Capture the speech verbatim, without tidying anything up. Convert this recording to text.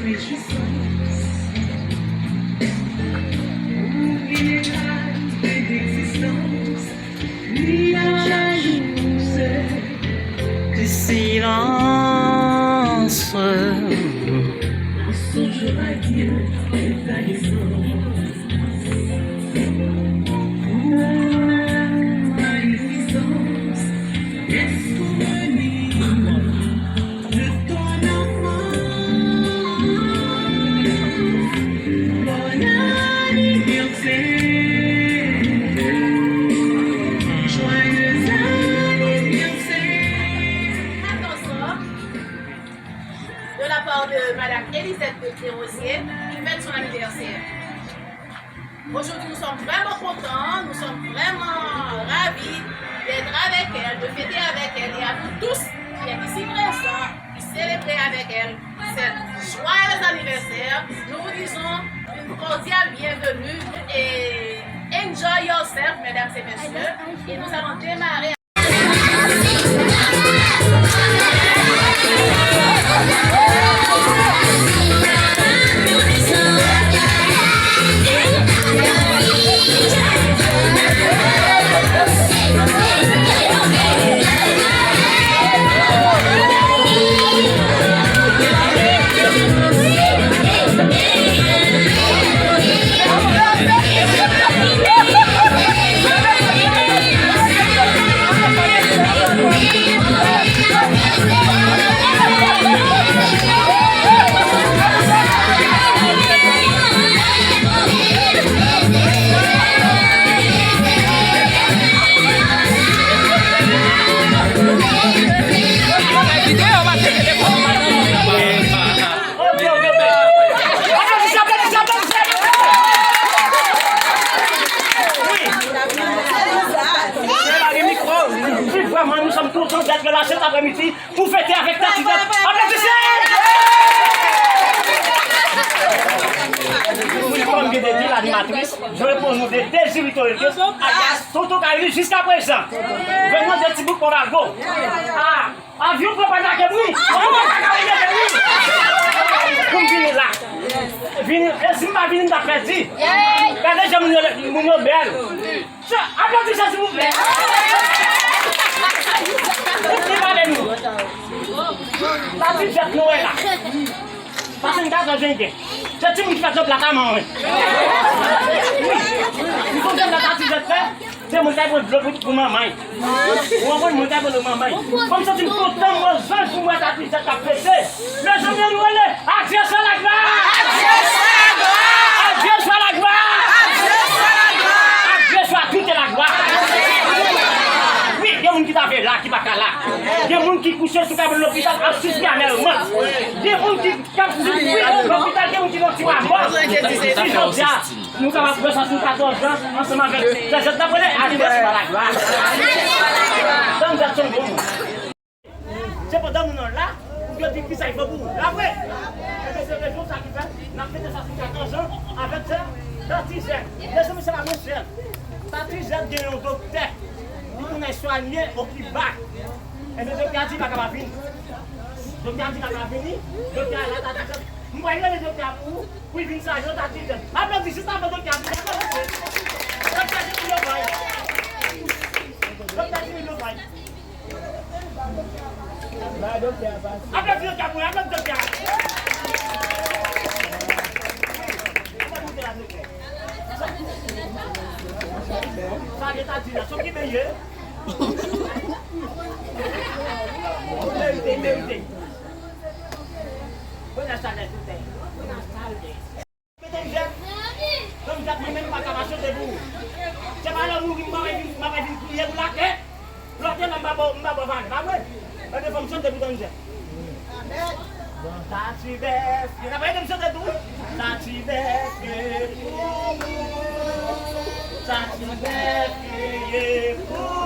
Réjouissance, oublie les rêves d'existence, nuage de silence. Songe à Dieu et ta naissance. Pour ma naissance, est souvenir de ton enfance. Bon anniversaire, joyeux anniversaire. De la part de Madame Elisette Desrosiers, qui fête son anniversaire. Aujourd'hui, nous sommes vraiment contents, nous sommes vraiment ravis d'être avec elle, de fêter avec elle, et à vous tous qui êtes ici présents, qui célébrez avec elle cette joyeux anniversaire, nous vous disons une cordiale bienvenue et enjoy yourself, mesdames et messieurs. Et nous allons démarrer. Wi. Vrèman, nous sommes contents d'être là cet après-midi pour fêter avec Tati Zèt. Applaudissez! Comme je l'ai dit, l'animatrice, je réponds au nom de Désiré Torres, alias Tonton Kayli, jusqu'à présent. Venant de Tibouk Pòvago. Ah, Avyon pran pa nan kèm wi. Avyon pran pa nan kèm wi. Pou m vini la. Vini, e si m pa vini, m t ap pèdi. Gade jan moun yo, moun yo bèl. Aplodi sa, silvouplè. Li pale nou. Tati Zèt nou wè la. Paske m ka fè jenngen. Se timoun ki fè dlo plat a manman. Wi. M konn dlo plat Tati Zèt fè. Se mwen k al pran dlo pou, pou manman. Ou konprann, mwen k al pran dlo manman. Kòm santi m kontan, mwen zanj pou mwen Tati Zèt k ap fete. Mezanmi, ann rele, Adieu soit la gloire! Adieu soit la gloire! Adieu soit la gloire! Adieu soit toute la gloire! Wi, gen moun ki ta vle la, ki pa ka la. Gen moun ki kouche sou kabann lopital ap soufri amèman. Gen moun ki, k ap soufri lopital, gen moun ki nan ti mwa mò. Jodi a, nou kapab fè swasannkatòz an ansanm avèk Tati Zèt. N ap rele Adieu soit la gloire. Tati Zèt se yon bon moun. Se pandan moun nan la, pou yo di kisa l fè pou ou. La vre! Ebyen, se rezon sa ki fè n ap fete swasannkatòz an avèk sè Tati Zèt. Mezanmi, se pa mwen sèl. Tati Zèt gen yon doktè ki konn al swanye o Kiba. Ebyen, doktè a di li pa kapab vini. Doktè a di li pa kapab vini. Doktè a la, Tati Zèt. M pral rele doktè a pou ou, pou l vin salye w, Tati Zèt. Aplodi jis avan doktè a vini. Aplodi. Doktè a di li yo bay. Doktè a di li yo bay. Aplodi doktè a pou mwen, aplodi doktè a. Sa gen ta di la, sòm ki beye. Merite, merite. Buenas tardes, doktè. Buenas tardes. Medam zèt, medam zèt, mwen menm m pa ka pa chante pou ou. Se pa lè w mouri m pa vin, m pa vin kriye pou lakè. Lòt la m pa ba w, m pa ba w vag, pa vre? Ebyen fò m chante pou tann zèt. Tati bèf, yo ta pa ede m chante tou. Tati bèf, ye pou ou. Tati bèf, ye pou ou.